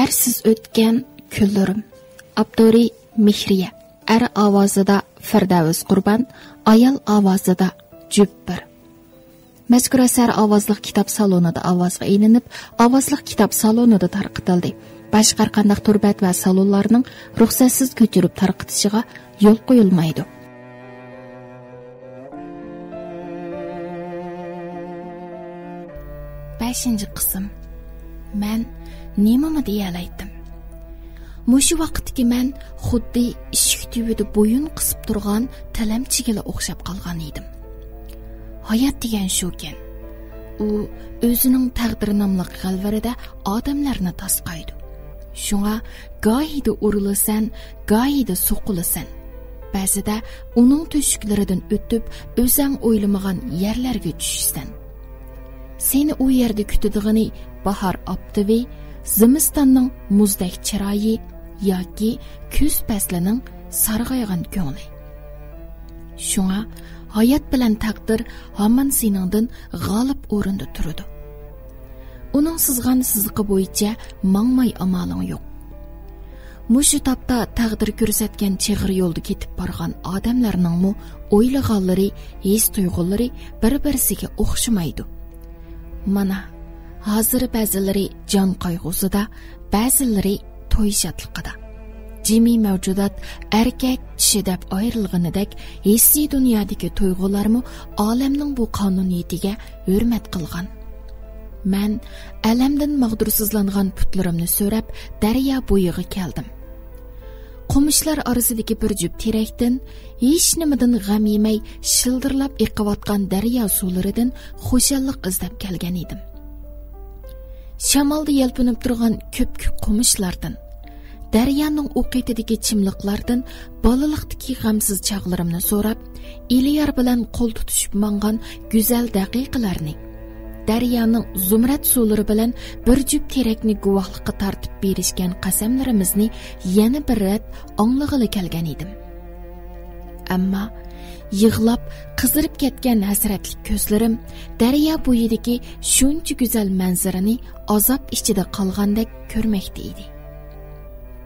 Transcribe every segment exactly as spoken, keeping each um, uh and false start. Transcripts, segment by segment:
ئەرسىز ئۆتكەن كۈنلىرىم. ئاپتورى مېھرىيە. ئەر ئاۋازىدا فىردەۋس قۇربان، ئايال ئاۋازىدا جۈپپىر. مەزكۇر ئەسەر ئاۋازلىق كىتاب سالونىدا ئاۋازغا ئېلىنىپ، ئاۋازلىق كىتاب سالونىدا تارقىتىلدى. باشقا ھەر قانداق تور بەت ۋە سالونلارنىڭ رۇخسەتسىز كۆچۈرۈپ تارقىتىشىغا يول قويۇلمايدۇ. بەشىنچى قىسىم. مەن نېمىمۇ دېيەلەيتتىم؟ مۇشۇ ۋاقىتتىكى مەن خۇددى ئىشىك تۈۋىدە بويۇن قىسىپ تۇرغان تىلەمچىگىلا ئوخشاپ قالغان ئىدىم. ھايات دېگەن شۇكەن. ئۇ ئۆزىنىڭ تەقدىرى ناملىق غەلۋىرىدە ئادەملەرنى تاسقايدۇ. شۇڭا گاھىدا ئۇرۇلىسەن، گاھىدا سوقۇلىسەن. بەزىدە ئۇنىڭ تۆشۈكلىرىدىن ئۆتۈپ، ئۆزەڭ ئويلىمىغان يەرلەرگە چۈشىسەن. سېنى ئۇ يەردە كۈتىدىغىنى باھار ئاپتىۋى، زىمىستاننىڭ مۇزدەك چىرايى ياكى كۈز پەسلىنىڭ سارغايغان كۆڭلى. شۇڭا ھايات بىلەن تەقدىر ھامان سېنىڭدىن غالىب ئورۇندا تۇرىدۇ. ئۇنىڭ سىزغان سىزىقى بويىچە ماڭماي ئامالىڭ يوق. مۇشۇ تاپتا تەقدىر كۆرسەتكەن چىغىر يولدا كېتىپ بارغان ئادەملەرنىڭمۇ ئويلىغانلىرى، ھېس-تۇيغۇلىرى بىر-بىرسىگە ئوخشىمايدۇ. مانا، ھازىر بەزىلىرى جان قايغۇسىدا، بەزىلىرى توي شادلىقىدا. جىمى مەۋجۇدات ئەركەك، چىشى دەپ ئايرىلغىنىدەك، ھېسسىي دۇنيادىكى تۇيغۇلارمۇ ئالەمنىڭ بۇ قانۇنىيىتىگە ھۆرمەت قىلغان. مەن ئەلەمدىن ماغدۇرسىزلانغان پۇتلىرىمنى سۆرەپ، دەريا بويىغا كەلدىم. قومۇشلار ئارىسىدىكى بىر جۈپ تېرەكتىن، ھېچنېمىدىن غەم يېمەي، شىلدىرلاپ ئېقىۋاتقان دەريا سۇلىرىدىن خۇشاللىق ئىزدەپ كەلگەن ئىدىم. شامالدا يەلپۈنۈپ تۇرغان كۆپكۆك قومۇشلاردىن، دەريانىڭ ئۇ قېتىدىكى چىملىقلاردىن بالىلىقتىكى غەمسىز چاغلىرىمنى سوراپ، ئېلىيار بىلەن قول تۇتۇشۇپ ماڭغان گۈزەل دەقىقىلەرنى، دەريانىڭ زۇمرەت سۇلىرى بىلەن بىر جۈپ تېرەكنى گۇۋاھلىققا تارتىپ بېرىشكەن قەسەملىرىمىزنى يەنە بىر رەت ئاڭلىغىلى كەلگەن ئىدىم. ئەمما يىغلاپ، قىزىرىپ كەتكەن ھەسرەتلىك كۆزلىرىم دەريا بويىدىكى شۇنچە گۈزەل مەنزىرىنى ئازاب ئىچىدە قالغاندەك كۆرمەكتە ئىدى.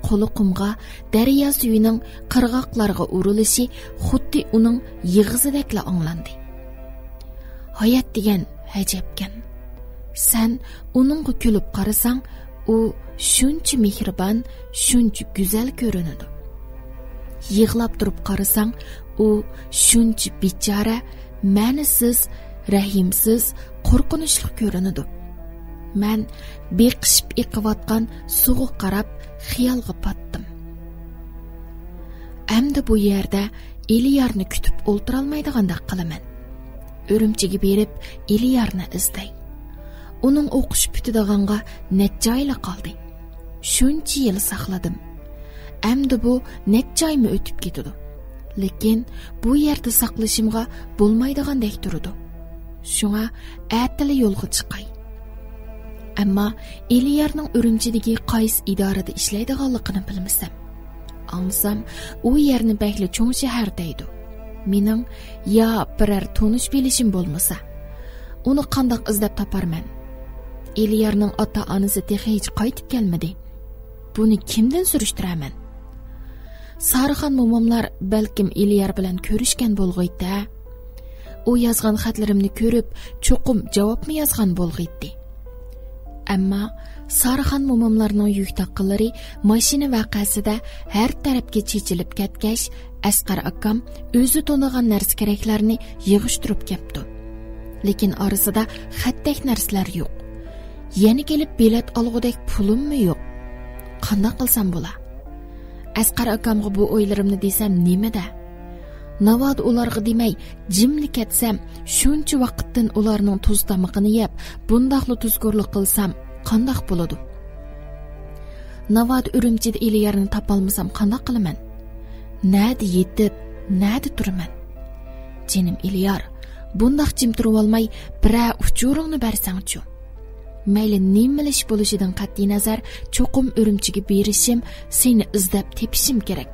قۇلىقىمغا دەريا سۈيىنىڭ قىرغاقلارغا ئۇرۇلۇشى خۇددى ئۇنىڭ يىغىسىدەكلا ئاڭلاندى. ھايات دېگەن ئەجەبكەن. سەن ئۇنىڭغا كۈلۈپ قارىساڭ، ئۇ شۇنچە مېھرىبان، شۇنچە گۈزەل كۆرۈنىدۇ. يىغلاپ تۇرۇپ قارىساڭ، ئۇ شۇنچە بىچارە، مەنىسىز، رەھىمسىز، قورقۇنچلۇق كۆرۈنىدۇ. مەن بېقىشىپ ئېقىۋاتقان سۇغا قاراپ خىيالغا پاتتىم. ئەمدى بۇ يەردە ئېلىيارنى كۈتۈپ ئولتۇرالمايدىغاندەك قىلىمەن. ئۈرۈمچىگە بېرىپ، ئېلىيارنى ئىزدەي. ئۇنىڭ ئوقۇشى پۈتىدىغانغا نەچچە ئايلا قالدى. شۇنچە يىل ساقلىدىم. ئەمدى بۇ نەچچە ئايمۇ ئۆتۈپ كېتىدۇ. لېكىن بۇ يەردە ساقلىشىمغا بولمايدىغاندەك تۇرىدۇ. شۇڭا ئەتىلا يولغا چىقاي. ئەمما ئېلىيارنىڭ ئۈرۈمچىدىكى قايسى ئىدارىدە ئىشلەيدىغانلىقىنى بىلمىسەم. ئاڭلىسام، ئۇ يەرنى بەكلا چوڭ شەھەر دەيدۇ. مېنىڭ يا بىرەر تونۇش بىلىشىم بولمىسا. ئۇنى قانداق ئىزدەپ تاپارمەن؟ ئېلىيارنىڭ ئاتا-ئانىسى تېخى ھېچ قايتىپ كەلمىدى. بۇنى كىمدىن سۈرۈشتۈرەمەن؟ سارىخان موماملار بەلكىم ئېلىيار بىلەن كۆرۈشكەن بولغىيتتى. ئۇ يازغان خەتلىرىمنى كۆرۈپ، چوقۇم جاۋابمۇ يازغان بولغىيتتى. ئەمما سارىخان موماملارنىڭ يۈك تاققىلىرى ماشىنا ۋەقەسىدە ھەر تەرەپكە چېچىلىپ كەتكەچ، ئەسقەر ئاكام ئۆزى تونۇغان نەرسە-كېرەكلەرنى يىغىشتۇرۇپ كەپتۇ. لېكىن ئارىسىدا خەتتەك نەرسىلەر يوق. يەنە كېلىپ بېلەت ئالغۇدەك پۇلۇممۇ يوق. قانداق قىلسام بولا؟ ئەسقەر ئاكامغا بۇ ئويلىرىمنى دېسەم نېمىدە؟ ناۋادا ئۇلارغا دېمەي، جىملا كەتسەم، شۇنچە ۋاقىتتىن ئۇلارنىڭ تۇز تامىقىنى يەپ، بۇنداقلا تۇزكورلۇق قىلسام، قانداق بولىدۇ؟ ناۋادا ئۈرۈمچىدە ئېلىيارنى تاپالمىسام، قانداق قىلىمەن؟ نەدە يېتىپ، نەدە تۇرىمەن؟ جېنىم ئېلىيار، بۇنداق جىم تۇرۇۋالماي، بىرەر ئۇچۇرۇڭنى بەرسەڭچۇ؟ مەيلى نېمىلا ئىش بولۇشىدىن قەتئىينەزەر، چوقۇم ئۈرۈمچىگە بېرىشىم، سېنى ئىزدەپ تېپىشىم كېرەك.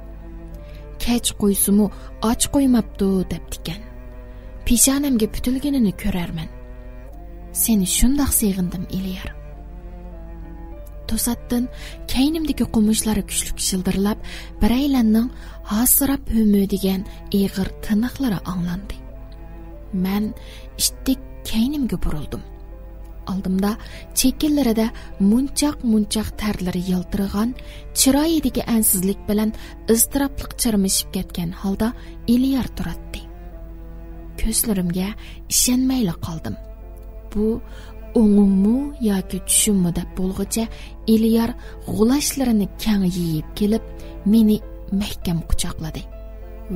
كەچ قويسىمۇ، ئاچ قويماپتۇ دەپتىكەن. پېشانەمگە پۈتۈلگىنىنى كۆرەرمەن. سېنى شۇنداق سېغىندىم، ئېلىيار. توساتتىن كەينىمدىكى قومۇشلار كۈچلۈك شىلدىرلاپ، بىرەيلەننىڭ ھاسىراپ ھۆمۈدىگەن ئېغىر تىنىقلىرى ئاڭلاندى. مەن ئىتتىك كەينىمگە بۇرۇلدۇم. ئالدىمدا چېكىلىرىدە مۇنچاق-مۇنچاق تەرلىرى يالتىرىغان، چىرايىدىكى ئەنسىزلىك بىلەن ئىزتىراپلىق چىرمىشىپ كەتكەن ھالدا ئېلىيار تۇراتتى. كۆزلىرىمگە ئىشەنمەيلا قالدىم. بۇ ئوڭۇممۇ ياكى چۈشۈممۇ دەپ بولغۇچە ئېلىيار غۇلاچلىرىنى كەڭ يېيىپ كېلىپ، مېنى مەھكەم قۇچاقلىدى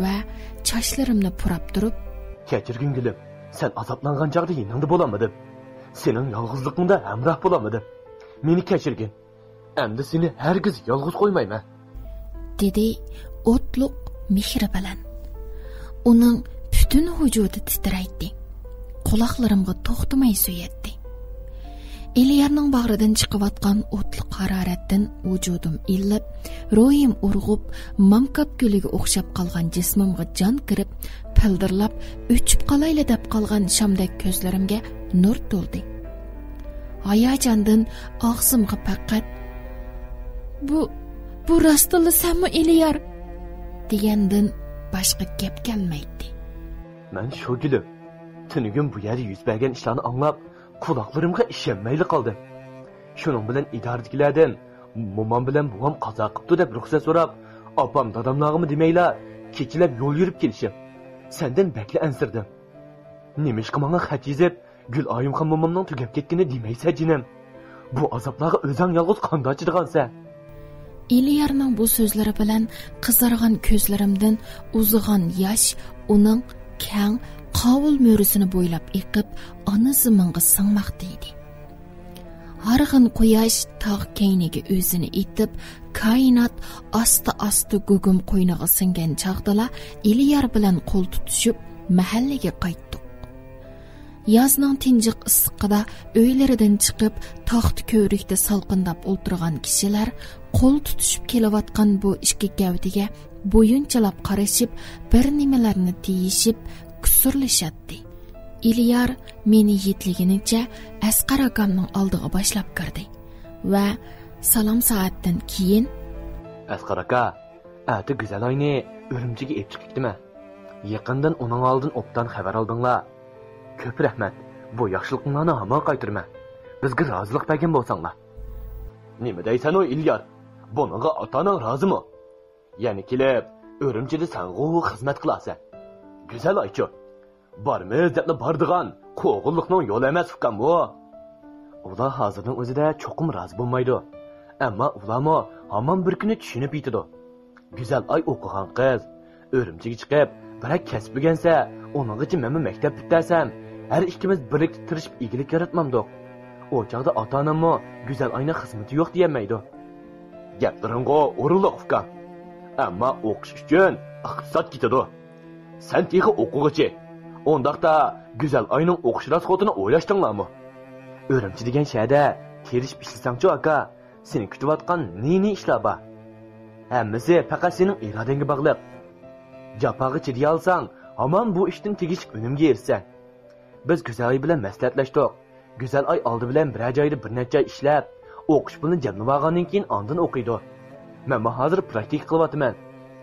ۋە چاچلىرىمنى پۇراپ تۇرۇپ، كەچۈرگىن گۈلۈم، سەن ئازابلانغان چاغدا يېنىڭدا بولالمىدىم. سېنىڭ يالغۇزلۇقۇڭدا ھەمراھ بولالمىدىم. مېنى كەچۈرگىن. ئەمدى سېنى ھەرگىز يالغۇز قويمايمەن، دېدى ئوتلۇق مېھرى بىلەن. ئۇنىڭ پۈتۈن ۋۇجۇدى تىترەيتتى. قۇلاقلىرىمغا توختىماي سۆيەتتى. ئېلىيارنىڭ باغرىدىن چىقىۋاتقان ئوتلۇق ھارارەتتىن ۋۇجۇدۇم ئىللىپ، روھىم ئۇرغۇپ، مامكاپ گۈلىگە ئوخشاپ قالغان جىسمىمغا جان كىرىپ، پىلدىرلاپ، ئۆچۈپ قالايلا دەپ قالغان شامدەك كۆزلىرىمگە نۇر تولدى. ھاياجاندىن ئاغزىمغا پەقەت، «بۇ، بۇ راستتىنلا سەنمۇ، ئېلىيار؟» دېگەندىن باشقا گەپ كەلمەيتتى. مەن شۇ گۈلۈم، تۈنۈگۈن بۇ يەردە يۈز بەرگەن ئىشلارنى ئاڭلاپ، قۇلاقلىرىمغا ئىشەنمەيلا قالدىم. شۇنىڭ بىلەن ئىدارىدىكىلەردىن مومام بىلەن بوۋام قازا قىپتۇ دەپ رۇخسەت سوراپ، ئاپام داداملارغىمۇ دېمەيلا كېچىلەپ يول يۈرۈپ كېلىشىم. سەندىن بەكلا ئەنسىرىدىم. نېمىشقا ماڭا خەت يېزىپ، گۈلئايىمخان مومامنىڭ تۈگەپ كەتكىنى دېمەيسەن جېنىم؟ بۇ ئازابلارغا ئۆزۈڭ يالغۇز قانداق چىدىغانسەن؟ ئېلىيارنىڭ بۇ سۆزلىرى بىلەن قىزارغان كۆزلىرىمدىن ئۇزىغان ياش ئۇنىڭ كەڭ قاۋۇل مۈرىسىنى بويلاپ ئېقىپ، ئانا زېمىنغا سىڭماقتا ئىدى. ھارغىن قۇياش تاغ كەينىگە ئۆزىنى ئېتىپ، كائىنات ئاستا-ئاستا گۇگۇم قوينىغا سىڭگەن چاغدىلا ئېلىيار بىلەن قول تۇتۇشۇپ مەھەللىگە قايتتۇق. يازنىڭ تىنجىق ئىسسىقىدا ئۆيلىرىدىن چىقىپ، تاختا كۆۋرۈكتە سالقىنداپ ئولتۇرغان كىشىلەر قول تۇتۇشۇپ كېلىۋاتقان بۇ ئىككى گەۋدىگە بويۇنچىلاپ قارىشىپ، بىر نېمىلەرنى دېيىشىپ، كۇسۇرلىشاتتى. ئېلىيار مېنى يېتىلىگىنىچە ئەسقەر ئاكامنىڭ ئالدىغا باشلاپ كىردى ۋە سالام سائەتتىن كېيىن، ئەسقەر ئاكا، ئەتە گۈزەلاينى ئۈرۈمچىگە ئېلىپ چىقىپ كېتىمەن. يېقىندىن ئۇنىڭ ھالىدىن ئوبدان خەۋەر ئالدىڭلار. كۆپ رەھمەت، بۇ ياخشىلىقىڭلارنى ھامان قايتۇرىمەن، بىزگە رازىلىق بەرگەن بولساڭلار. نېمە دەيسەن ئۇ ئېلىيار؟ بۇنىڭغا ئاتا-ئاناڭ رازىمۇ؟ يەنە كېلىپ، ئۈرۈمچىدە سەنغۇ خىزمەت قىلارسەن. گۈزەلايچۇ؟ بارىمىز دەپلا بارىدىغان قوغۇنلۇقنىڭ يولى ئەمەس ئۇكام بۇ. ئۇلار ھازىرنىڭ ئۆزىدە چوقۇم رازى بولمايدۇ. ئەمما ئۇلارمۇ ھامان بىر كۈنى چۈشىنىپ يېتىدۇ. گۈزەلاي ئوقۇغان قىز. ئۈرۈمچىگە چىقىپ، بىرەر كەسىپ ئۆگەنسە، ئۇنىڭغىچە مەنمۇ مەكتەپ پۈتتۈرسەم، ھەر ئىككىمىز بىرلىكتە تىرىشىپ ئىگىلىك ياراتمامدۇق؟ ئۇ چاغدا ئاتا-ئاناممۇ گۈزەلاينىڭ خىزمىتى يوق دېيەلمەيدۇ. گەپلىرىڭغۇ ئورۇنلۇق ئۇكام. ئەمما ئوقۇش ئۈچۈن ئىقتىساد كېتىدۇ. سەن تېخى ئوقۇغۇچى. ئۇنداقتا گۈزەلاينىڭ ئوقۇش راسخوتىنى ئويلاشتىڭلارمۇ؟ ئۈرۈمچى دېگەن شەھەردە تىرىشىپ ئىشلىسەڭچۇ ئاكا، سېنى كۈتۈۋاتقان نى-نى ئىشلار بار. ھەممىسى پەقەت سېنىڭ ئىرادەڭگە باغلىق. جاپاغا چىدىيالىساڭ، ھامان بۇ ئىشتىن تېگىشلىك ئۈنۈمگە ئېرىشىسەن. بىز گۈزەلاي بىلەن مەسلىھەتلەشتۇق. گۈزەلاي ئالدى بىلەن بىرەر جايدا بىر نەچچە ئاي ئىشلەپ، ئوقۇش پۇلىنى جەملىۋالغاندىن كېيىن ئاندىن ئوقۇيدۇ. مەنمۇ ھازىر پراكتىكا قىلىۋاتىمەن.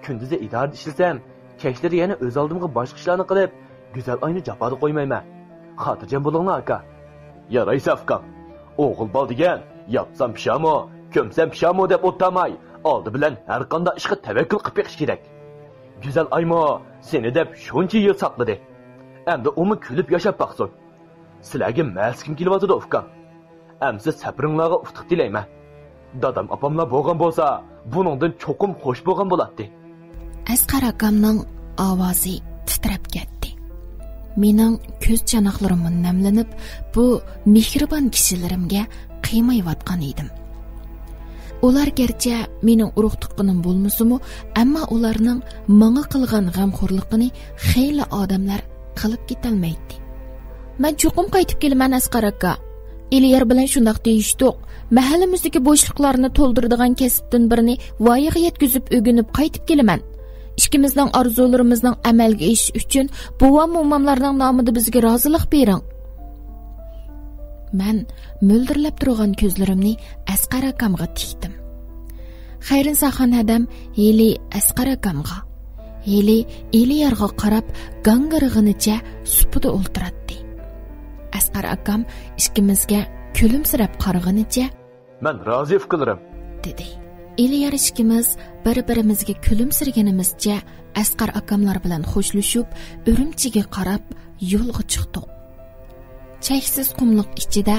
كۈندۈزى ئىدارىدە ئىشلىسەم، كەچلىرى يەنە ئۆز ئالدىمغا باشقا ئىشلارنى قىلىپ، گۈزەلاينى جاپادا قويمايمەن. خاتىرجەم بولۇڭلار ئاكا. يارايسە ئۇكام. ئوغۇل بالا دېگەن ياپسام پىشامۇ، كۆمسەم پىشامۇ دەپ ئولتۇرماي، ئالدى بىلەن ھەرقانداق ئىشقا تەۋەككۈل قىلىپ بېقىش كېرەك. گۈزەلايمۇ سېنى دەپ شۇنچە يىل ساقلىدى. ئەمدى ئۇمۇ كۈلۈپ ياشاپ باقسۇن. سىلەرگە مەسلىكىم كېلىۋاتىدۇ ئۇكام. ئەمسە سەپىرىڭلارغا ئۇتۇق تىلەيمەن. دادام ئاپاملار بولغان بولسا، بۇنىڭدىن چوقۇم خۇش بولغان بولاتتى. ئەسقەر ئاكامنىڭ ئاۋازى تىترەپ كەتتى. مېنىڭ كۆز چاناقلىرىممۇ نەملىنىپ، بۇ مېھرىبان كىشىلىرىمگە قىيمايۋاتقان ئىدىم. ئۇلار گەرچە مېنىڭ ئۇرۇق تۇغقىنىم بولمىسىمۇ، ئەمما ئۇلارنىڭ ماڭا قىلغان غەمخورلۇقىنى خېلى ئادەملەر قىلىپ كېتەلمەيتتى. مەن چوقۇم قايتىپ كېلىمەن، ئەسقەر ئاكا. ئېلىيار بىلەن شۇنداق دېيىشتۇق. مەھەللىمىزدىكى بوشلۇقلارنى تولدۇرىدىغان كەسىپتىن بىرنى ۋايىغا يەتكۈزۈپ ئۆگىنىپ قايتىپ كېلىمەن. ئىككىمىزنىڭ ئارزۇلىرىمىزنىڭ ئەمەلگە ئېشىشى ئۈچۈن بوۋام، موماملارنىڭ نامىدا بىزگە رازىلىق بېرىڭ. مەن مۆلدۈرلەپ تۇرغان كۆزلىرىمنى ئەسقەر ئاكامغا تىكتىم. خەيرىنساخان ھەدەم ھېلى ئەسقەر ئاكامغا، ھېلى ئېلىيارغا قاراپ گاڭگىرىغىنىچە سۇپىدا ئولتۇراتتى. ئەسقەر ئاكام ئىككىمىزگە كۈلۈمسىرەپ قارىغىنىچە، مەن رازى، ئۇكىلىرىم، دېدى. ئېلىيار ئىككىمىز بىر-بىرىمىزگە كۈلۈمسىرىگىنىمىزچە ئەسقەر ئاكاملار بىلەن خوشلىشىپ، ئۈرۈمچىگە قاراپ يولغا چىقتۇق. چەكسىز قۇملۇق ئىچىدە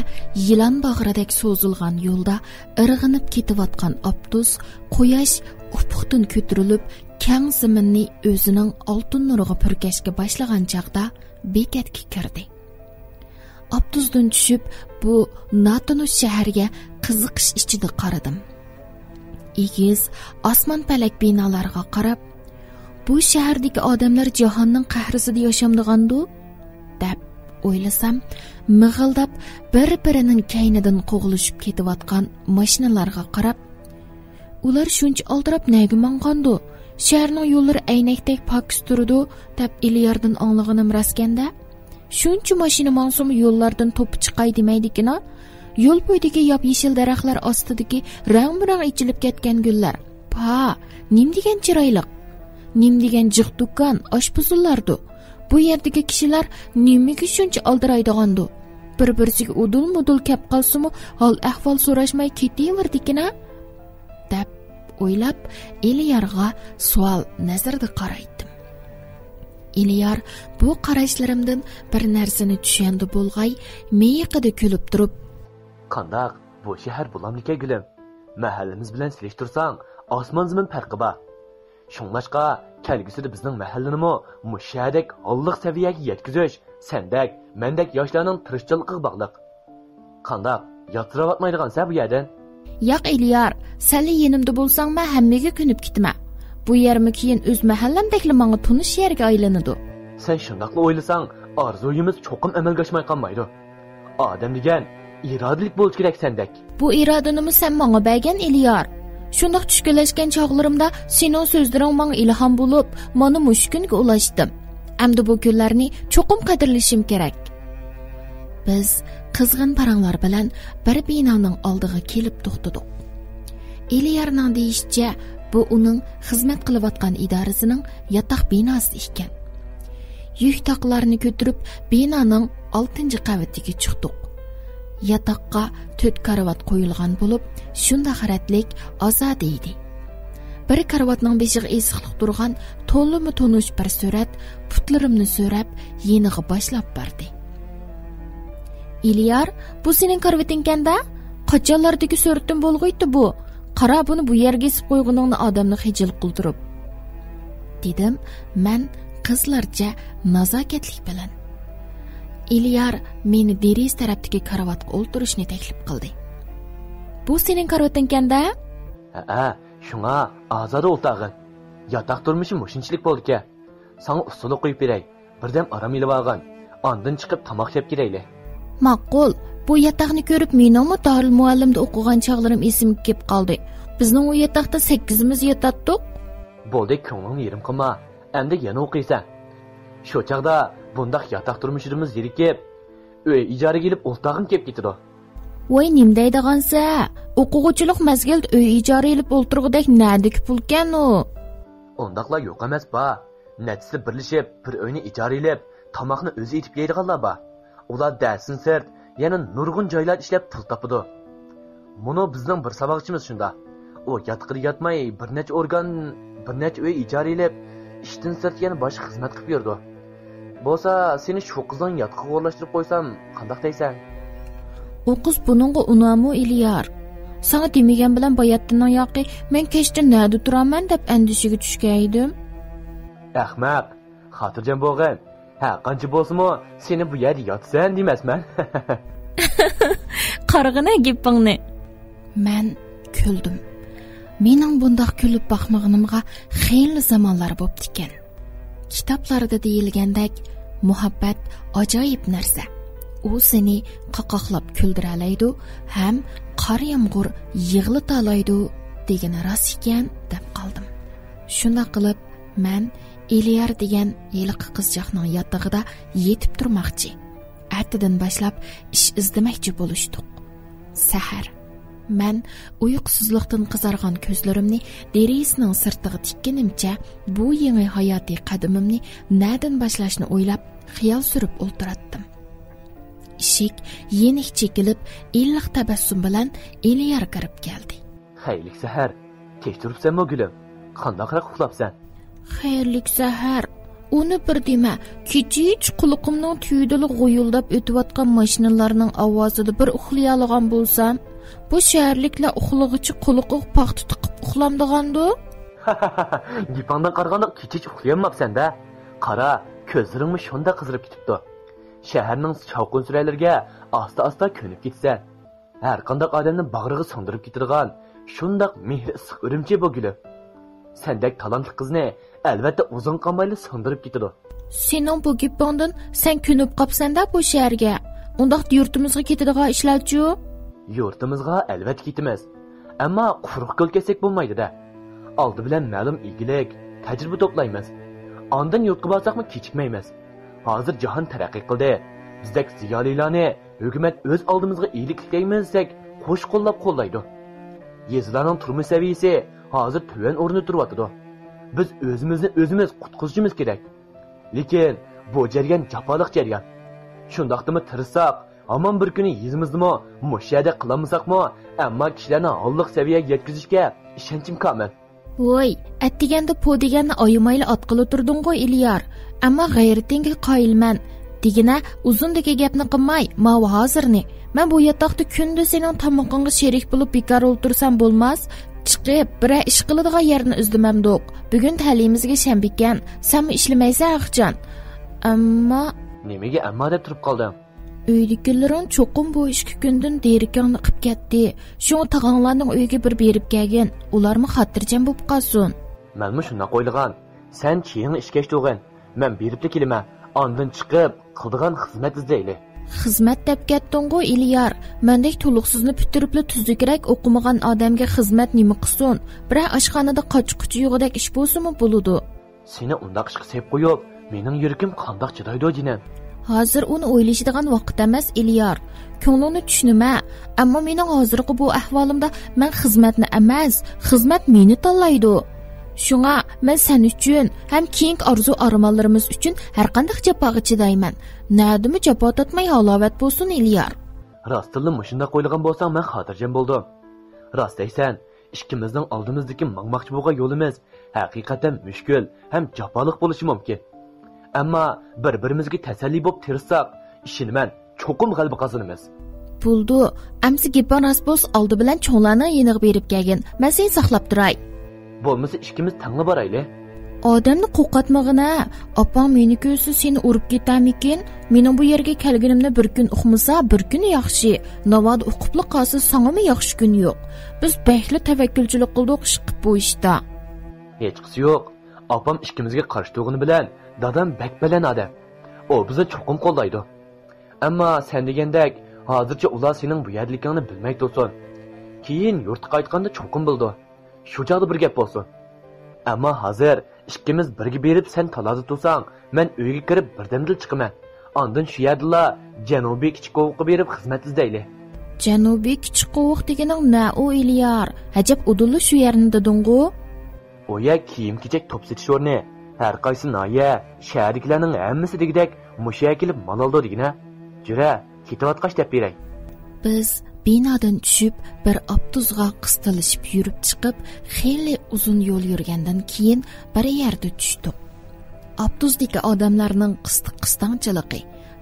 يىلان باغرىدەك سوزۇلغان يولدا ئىرغىنىپ كېتىۋاتقان ئاپتوس، قۇياش ئۇپۇقتىن كۆتۈرۈلۈپ، كەڭ زېمىننى ئۆزىنىڭ ئالتۇن نۇرىغا پۈركەشكە باشلىغان چاغدا بېكەتكە كىردى. ئاپتوستىن چۈشۈپ، بۇ ناتونۇش شەھەرگە قىزىقىش ئىچىدە قارىدىم. ئېگىز ئاسمان پەلەك بىنالارغا قاراپ، بۇ شەھەردىكى ئادەملەر جاھاننىڭ قەھرىسىدە ياشامدىغاندۇ، دەپ ئويلىسام، مىغىلداپ بىر-بىرىنىڭ كەينىدىن قوغلىشىپ كېتىۋاتقان ماشىنىلارغا قاراپ، ئۇلار شۇنچە ئالدىراپ نەگە ماڭغاندۇ؟ شەھەرنىڭ يوللىرى ئەينەكتەك پاكىز تۇرىدۇ، دەپ ئېلىياردىن ئاڭلىغىنىم راستكەندە. شۇنچە ماشىنا ماڭسىمۇ يوللاردىن توپا چىقاي دېمەيدىكىنا. يول بويىدىكى ياپيېشىل دەرەخلەر ئاستىدىكى رەڭمۇرەڭ ئېچىلىپ كەتكەن گۈللەر. پا، نېمە دېگەن چىرايلىق. نېمە دېگەن جىق دۇكان، ئاشپۇزۇللاردۇ. بۇ يەردىكى كىشىلەر نېمىگە شۇنچە ئالدىرايدىغاندۇ؟ بىر-بىرسىگە ئۇدۇل-مۇدۇل كەپ قالسىمۇ، ھال-ئەھۋال سوراشماي كېتىۋېرىدىكىنا، دەپ ئويلاپ، ئېلىيارغا سوئال نەزىرىدە قارايتتىم. ئېلىيار بۇ قاراشلىرىمدىن بىر نەرسىنى چۈشەندى بولغاي، مىيىقىدا كۈلۈپ تۇرۇپ، قانداق، بۇ شەھەر بولامدىكەن، گۈلۈم؟ مەھەللىمىز بىلەن سېلىشتۇرساڭ، ئاسمان-زېمىن پەرقى بار. شۇڭلاشقا، كەلگۈسىدە بىزنىڭ مەھەللىنىمۇ مۇشۇ شەھەردەك ھاللىق سەۋىيەگە يەتكۈزۈش سەندەك، مەندەك ياشلارنىڭ تىرىشچانلىقىغا باغلىق. قانداق، ياتسىراۋاتمايدىغانسەن بۇ يەردىن؟ ياق، ئېلىيار، سەنلا يېنىمدا بولساڭ، مەن ھەممىگە كۆنۈپ كېتىمەن. بۇ يەرمۇ كېيىن ئۆز مەھەللەمدەكلا ماڭا تونۇش يەرگە ئايلىنىدۇ. سەن شۇنداقلا ئويلىساڭ، ئارزۇيىمىز چوقۇم ئەمەلگە ئاشماي قالمايدۇ. ئادەم دېگەن ئىرادىلىك بولۇشى كېرەك سەندەك. بۇ ئىرادىنىمۇ سەن ماڭا بەرگەن، ئېلىيار. شۇنداق چۈشكۈنلەشكەن چاغلىرىمدا سېنىڭ سۆزلىرىڭ ماڭا ئىلھام بولۇپ، مانا مۇشۇ كۈنگە ئۇلاشتىم. ئەمدى بۇ كۈنلەرنى چوقۇم قەدىرلىشىم كېرەك. بىز قىزغىن پاراڭلار بىلەن بىر بىنانىڭ ئالدىغا كېلىپ توختىدۇق. ئېلىيارنىڭ دېيىشىچە، بۇ ئۇنىڭ خىزمەت قىلىۋاتقان ئىدارىسىنىڭ ياتاق بىناسى ئىكەن. يۈك تاقلارنى كۆتۈرۈپ، بىنانىڭ ئالتىنچى قەۋىتىگە چىقتۇق. ياتاققا تۆت كارىۋات قويۇلغان بولۇپ، شۇنداق رەتلىك، ئازادە ئىدى. بىر كارىۋاتنىڭ بېشىغا ئېسىقلىق تۇرغان تولىمۇ تونۇش بىر سۈرەت پۇتلىرىمنى سۆرەپ، يېنىغا باشلاپ باردى. ئېلىيار، بۇ سېنىڭ كارىۋىتىڭكەن-دە؟ قاچانلاردىكى سۈرىتىم بولغىيتتى بۇ. قارا، بۇنى بۇ يەرگە ئېسىپ قويغىنىڭنى، ئادەمنى خىجىل قىلدۇرۇپ، دېدىم مەن قىزلارچە نازاكەتلىك بىلەن. ئېلىيار مېنى دېرىزە تەرەپتىكى كارىۋاتقا ئولتۇرۇشنى تەكلىپ قىلدى. بۇ سېنىڭ كارىۋىتىڭكەن-دە؟ ھەئە، شۇڭا ئازادە ئولتۇرغىن. ياتاق تۇرمۇشى مۇشۇنچىلىك بولىدىكەن. ساڭا ئۇسسۇلۇق قويۇپ بېرەي. بىردەم ئارام ئېلىۋالغىن. ئاندىن چىقىپ تاماق يەپ كېلەيلى. ماقۇل. بۇ ياتاقنى كۆرۈپ، مېنىڭمۇ دارىل مۇئەللىمدە ئوقۇغان چاغلىرىم ئېسىمگە كېلىپ قالدى. بىزنىڭ ئۇ ياتاقتا سەككىزىمىز ياتاتتۇق. بولدى، كۆڭلۈڭنى يېرىم قىلما. ئەمدى يەنە ئوقۇيسەن. شۇ چاغدا بۇنداق ياتاق تۇرمۇشىدىمۇ زېرىكىپ، ئۆي ئىجارىگە ئېلىپ ئولتۇرغۇم كېلىپ كېتىدۇ. ۋاي، نېمە دەيدىغانسە؟ ئوقۇغۇچىلىق مەزگىلىدە ئۆي ئىجارە ئېلىپ ئولتۇرغۇدەك نەدىكى پۇلكەن ئۇ؟ ئۇنداقلار يوق ئەمەس، بار. نەچچىسى بىرلىشىپ بىر ئۆينى ئىجارە ئېلىپ، تاماقنى ئۆزى ئېتىپ يەيدىغانلار بار. ئۇلار دەرستىن سىرت يەنە نۇرغۇن جايلاردا ئىشلەپ پۇل تاپىدۇ. مۇنۇ بىزنىڭ بىر ساۋاقچىمىز شۇنداق. ئۇ ياتىقىدا ياتماي بىر نەچچە ئورگان، بىر نەچچە ئۆي ئىجارە ئېلىپ، ئىشتىن سىرت يەنە باشقا خىزمەت قىلىپ يۈرىدۇ. بولسا سېنى شۇ قىزنىڭ ياتىقىغا ئورۇنلاشتۇرۇپ قويسام قانداق دەيسەن؟ ئۇ قىز بۇنىڭغا ئۇنامۇ، ئېلىيار؟ ساڭا دېمىگەن بىلەن باياتىننىڭ ياقى، مەن كەچتە نەدە تۇرامەن دەپ ئەندىشىگە چۈشكەن ئىدىم. ئەخمەق، خاتىرجەم بولغىن. ھە، قانچە بولسىمۇ سېنى بۇ يەردە ياتىسەن دېمەسمەن. قارىغىنە گېپىڭنى. مەن كۈلدۈم. مېنىڭ بۇنداق كۈلۈپ باقمىغىنىمغا خېلى زامانلار بوپتىكەن. كىتابلاردا دېيىلگەندەك، مۇھەببەت ئاجايىپ نەرسە. ئۇ سېنى قاقاقلاپ كۈلدۈرەلەيدۇ ھەم قار يامغۇر يىغلىتالايدۇ دېگىنى راست ئىكەن، دەپ قالدىم. شۇنداق قىلىپ، مەن ئېلىيار دېگەن ھېلىقى قىزچاقنىڭ ياتىقىدا يېتىپ تۇرماقچى. ئەتىدىن باشلاپ ئىش ئىزدىمەكچى بولۇشتۇق. سەھەر. مەن ئۇيقۇسىزلىقتىن قىزارغان كۆزلىرىمنى دېرىزىنىڭ سىرتىغا تىككىنىمچە، بۇ يېڭى ھاياتىي قەدىمىمنى نەدىن باشلاشنى ئويلاپ، خىيال سۈرۈپ ئولتۇراتتىم. ئىشىك يېنىك چېكىلىپ، ئىللىق تەبەسسۇم بىلەن ئېلىيار كىرىپ كەلدى. خەيرلىك سەھەر. كەچ تۇرۇپسەنمۇ، گۈلۈم؟ قانداقراق ئۇخلاپسەن؟ خەيرلىك سەھەر. ئۇنى بىر دېمە، كېچىچە قۇلىقىمنىڭ تۈۋىدىلا غۇيۇلداپ ئۆتۈۋاتقان ماشىنىلارنىڭ ئاۋازىدا بىر ئۇخلىيالىغان بولسام، بۇ شەھەرلىكلەر ئۇخلىغۇچە قۇلىقىغا پاختا تىقىپ ئۇخلامدىغاندۇ؟ گېپىڭدىن قارىغاندا، كېچىچە ئۇخلىيالماپسەن-دە. قارا، كۆزلىرىڭمۇ شۇنداق قىزىرىپ كېتىپتۇ. شەھەرنىڭ شاۋقۇن-سۈرەنلىرىگە ئاستا-ئاستا كۆنۈپ كېتىسەن. ھەرقانداق ئادەمنى باغرىغا سىڭدۈرۈپ كېتىدىغان شۇنداق مېھرى ئىسسىق ئۈرۈمچى بۇ، گۈلۈم. سەندەك تالانتلىق قىزنى ئەلۋەتتە ئۇزۇن قالمايلا سىڭدۈرۈپ كېتىدۇ. سېنىڭ بۇ گېپىڭدىن سەن كۆنۈپ قاپسەن-دە بۇ شەھەرگە. ئۇنداقتا يۇرتىمىزغا كېتىدىغان ئىشلارچۇ؟ يۇرتىمىزغا ئەلۋەتتە كېتىمىز. ئەمما قۇرۇق قول كەتسەك بولمايدۇ-دە. ئالدى بىلەن مەلۇم ئىگىلىك، تەجرىبە توپلايمىز. ئاندىن يۇرتقا بارساقمۇ كېچىكمەيمىز. ھازىر جاھان تەرەققىي قىلدى. بىزدەك زىيالىيلارنى ھۆكۈمەت ئۆز ئالدىمىزغا ئىگىلىك تىكلەيمىز دېسەك، قوش قوللاپ قوللايدۇ. يېزىلارنىڭ تۇرمۇش سەۋىيەسى ھازىر تۆۋەن ئورۇندا تۇرۇۋاتىدۇ. بىز ئۆزىمىزنى ئۆزىمىز قۇتقۇزۇشىمىز كېرەك. لېكىن بۇ جەريان جاپالىق جەريان. شۇنداقتىمۇ تىرىشساق، ھامان بىر كۈنى يېزىمىزدىمۇ مۇشۇ يەردە قىلالمىساقمۇ، ئەمما كىشىلەرنى ھاللىق سەۋىيەگە يەتكۈزۈشكە ئىشەنچىم كامىل. ۋوي، ئەتىگەندە پو دېگەننى ئايىمايلا ئاتقىلى تۇردۇڭغۇ، ئېلىيار. ئەمما غەيرىتىڭگە قايىلمەن. دېگىنە، ئۇزۇندىكى گەپنى قىلماي، ماۋۇ ھازىرنى. مەن بۇ ياتاقتا كۈندە سېنىڭ تامىقىڭغا شېرىك بولۇپ بىكار ئولتۇرسام بولماس. چىقىپ، بىرەر ئىش قىلىدىغان يەرنى ئىزدىمەمدۇق. بۈگۈن تەلىيىمىزگە شەنبىكەن، سەنمۇ ئىشلىمەيسەن، ئەخچان. ئەمما. نېمىگە ئەمما دەپ تۇرۇپ قالدىڭ؟ ئۆيدىكىلىرىڭ چوقۇم بۇ ئىككى كۈندىن دېرىكىڭنى قىپ كەتتى. شۇڭا تاغاڭلارنىڭ ئۆيىگە بىر بېرىپ كەلگىن، ئۇلارمۇ خاتىرجەم بوپ قالسۇن. مەنمۇ شۇنداق ئويلىغان. سەن چېيىڭنى ئىچكەچ تۇرغىن. مەن بېرىپلا كېلىمەن. ئاندىن چىقىپ، قىلىدىغان خىزمەت ئىزدەيلى. خىزمەت دەپ كەتتىڭغۇ، ئېلىيار. مەندەك تولۇقسىزنى پۈتتۈرۈپلا تۈزۈكرەك ئوقۇمىغان ئادەمگە خىزمەت نېمە قىلسۇن؟ بىرەر ئاشخانىدا قاچا-قۇچا يۇغۇدەك ئىش بولسىمۇ بولىدۇ. سېنى ئۇنداق ئىشقا سېلىپ قويۇپ، مېنىڭ يۈرىكىم قانداق چىدايدۇ، جېنىم؟ ھازىر ئۇنى ئويلىشىدىغان ۋاقىت ئەمەس، ئېلىيار. كۆڭلۈڭنى چۈشىنىمەن، ئەمما مېنىڭ ھازىرقى بۇ ئەھۋالىمدا مەن خىزمەتنى ئەمەس، خىزمەت مېنى تاللايدۇ. شۇڭا مەن سەن ئۈچۈن ھەم كېيىنكى ئارزۇ-ئارمانلىرىمىز ئۈچۈن ھەرقانداق جاپاغا چىدايمەن. نەدىمۇ جاپا تارتماي ھالاۋەت بولسۇن، ئېلىيار. راستتىنلا مۇشۇنداق ئويلىغان بولساڭ، مەن خاتىرجەم بولدۇم. راست دەيسەن، ئىككىمىزنىڭ ئالدىمىزدىكى ماڭماقچى بولغان يولىمىز ھەقىقەتەن مۈشكۈل ھەم جاپالىق بولۇشى مۇمكىن. ئەمما بىر-بىرىمىزگە تەسەللى بولۇپ تىرىشساق، ئىشىنىمەن، چوقۇم غەلىبە قازىنىمىز. بولدى، ئەمسە گېپىڭ راست بولسا، ئالدى بىلەن چوڭلارنىڭ يېنىغا بېرىپ كەلگىن، مەن سېنى ساقلاپ تۇراي. بولمىسا ئىككىمىز تەڭلا بارايلى. ئادەمنى قورقۇتمىغىنە. ئاپاڭ مېنى كۆرسە سېنى ئۇرۇپ كېتەرمىكىن؟ مېنىڭ بۇ يەرگە كەلگىنىمنى بىر كۈن ئۇقمىسا، بىر كۈنى ياخشى. ناۋادا ئۇقۇپلا قالسا، ساڭىمۇ ياخشى كۈن يوق. بىز بەكلا تەۋەككۈلچىلىك قىلدۇق ئىشقىپ بۇ ئىشتا. ھېچقىسى يوق. ئاپام ئىككىمىزگە قارشى تۇرغىنى بىلەن دادام بەك بەلەن ئادەم. ئۇ بىزنى چوقۇم قوللايدۇ. ئەمما سەن دېگەندەك، ھازىرچە ئۇلار سېنىڭ بۇ يەردىلىكىڭنى بىلمەي تۇرسۇن. كېيىن يۇرتقا قايتقاندا چوقۇم بىلىدۇ. شۇ چاغدا بىر گەپ بولسۇن. ئەمما ھازىر ئىككىمىز بىرگە بېرىپ سەن تالادا تۇرساڭ، مەن ئۆيگە كىرىپ بىردەمدىلا چىقىمەن. ئاندىن شۇ يەردىلا جەنۇبىي كىچىك قوۋۇققا بېرىپ خىزمەت ئىزدەيلى. جەنۇبىي كىچىك قوۋۇق دېگىنىڭ نە ئۇ، ئېلىيار؟ ئەجەب ئۇدۇللا شۇ يەرنى دېدىڭغۇ؟ ئۇ يەر كىيىم-كېچەك توپ سېتىش ئورنى. ھەر قايسى ناھىيە، شەھەردىكىلەرنىڭ ھەممىسى دېگۈدەك مۇشۇ يەرگە كېلىپ مال ئالىدۇ دېگىنە. جۈرە، كېتىۋاتقاچ دەپ بېرەي. بىز بىنادىن چۈشۈپ، بىر ئاپتوبۇسقا قىستىلىشىپ يۈرۈپ چىقىپ، خېلى ئۇزۇن يول يۈرگەندىن كېيىن بىر يەردە چۈشتۇق. ئاپتوبۇستىكى ئادەملەرنىڭ قىستىق-قىستاڭچىلىقى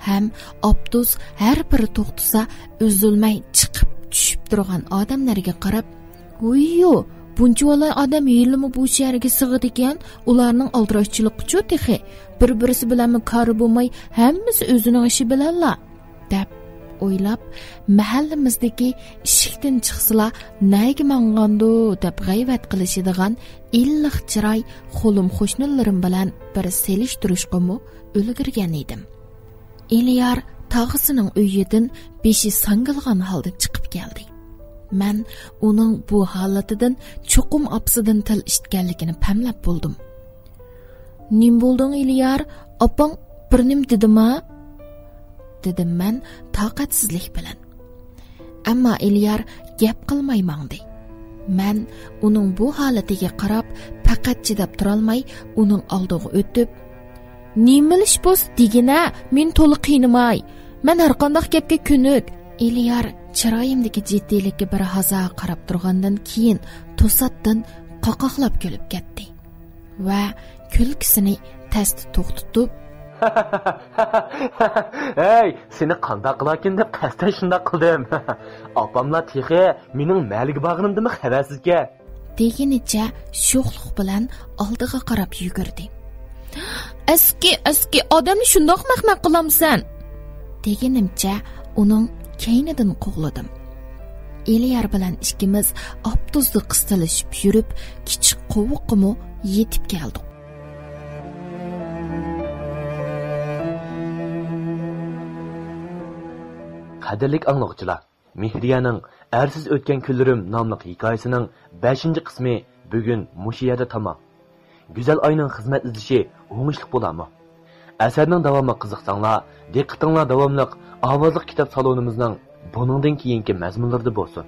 ھەم ئاپتوبۇس ھەر بىر توختىسا ئۈزۈلمەي چىقىپ چۈشۈپ تۇرغان ئادەملەرگە قاراپ، ھوييۇ، بۇنچىۋالا ئادەم ھېلىمۇ بۇ شەھەرگە سىغىدىكەن، ئۇلارنىڭ ئالدىراشچىلىقىچۇ تېخى، بىر-بىرسى بىلەنمۇ كارى بولماي، ھەممىسى ئۆزىنىڭ ئىشى بىلەنلا، دەپ ئويلاپ، مەھەللىمىزدىكى ئىشىكتىن چىقسىلا نەگە ماڭغاندۇ دەپ غەيۋەت قىلىشىدىغان ئىللىق چىراي خولۇم قوشنىلىرىم بىلەن بىر سېلىشتۇرۇشقىمۇ ئۈلگۈرگەن ئىدىم. ئېلىيار تاغىسىنىڭ ئۆيىدىن بېشى ساڭگىلىغان ھالدا چىقىپ كەلدى. مەن ئۇنىڭ بۇ ھالىتىدىن چوقۇم ئاپىسىدىن تىل ئىشىتكەنلىكىنى پەملەپ بولدۇم. نېمە بولدۇڭ، ئېلىيار؟ ئاپاڭ بىر نېمە دېدىما؟ دېدىم مەن تاقەتسىزلىك بىلەن. ئەمما ئېلىيار گەپ قىلماي ماڭدى. مەن ئۇنىڭ بۇ ھالىتىگە قاراپ، پەقەت چىداپ تۇرالماي ئۇنىڭ ئالدىغا ئۆتۈپ، نېمە ئىش بولسا دېگىنە، مېنى تولا قىينىماي. مەن ھەرقانداق گەپكە كۆنۈك. ئېلىيار چىرايىمدىكى جىددىيلىككە بىر ھازاغا قاراپ تۇرغاندىن كېيىن توساتتىن قاقاقلاپ كۈلۈپ كەتتى ۋە كۈلكىسىنى تەستە توختىتىپ، ھەي، سېنى قانداق قىلاركىن دەپ قەستەن شۇنداق قىلدىم. ئاپاملار تېخى مېنىڭ مەھەللىگە بارغىنىمدىنمۇ خەۋەرسىزكەن. دېگىنىچە شوخلۇق بىلەن ئالدىغا قاراپ يۈگۈردى. ئەسكى، ئەسكى، ئادەمنى شۇنداق مەخمەق قىلامسەن؟ دېگىنىمچە ئۇنىڭ كەينىدىن قوغلىدىم. ئېلىيار بىلەن ئىككىمىز ئاپتوزدا قىستىلىشىپ يۈرۈپ، كىچىك قوۋۇققىمۇ يېتىپ كەلدۇق. قەدىرلىك ئاڭلىغۇچىلار، مېھرىيەنىڭ ئەرسىز ئۆتكەن كۈنلىرىم ناملىق ھېكايىسىنىڭ بەشىنچى قىسمى بۈگۈن مۇشۇ يەردە تامام. گۈزەل ئاينىڭ خىزمەت ئىزدىشى ئوڭۇشلۇق بولارمۇ؟ ئەسەرنىڭ داۋامىغا قىزىقساڭلار، دىققىتىڭلار داۋاملىق ئاۋازلىق كىتاب سالونىمىزنىڭ بۇنىڭدىن كېيىنكى مەزمۇنلىرىدا بولسۇن.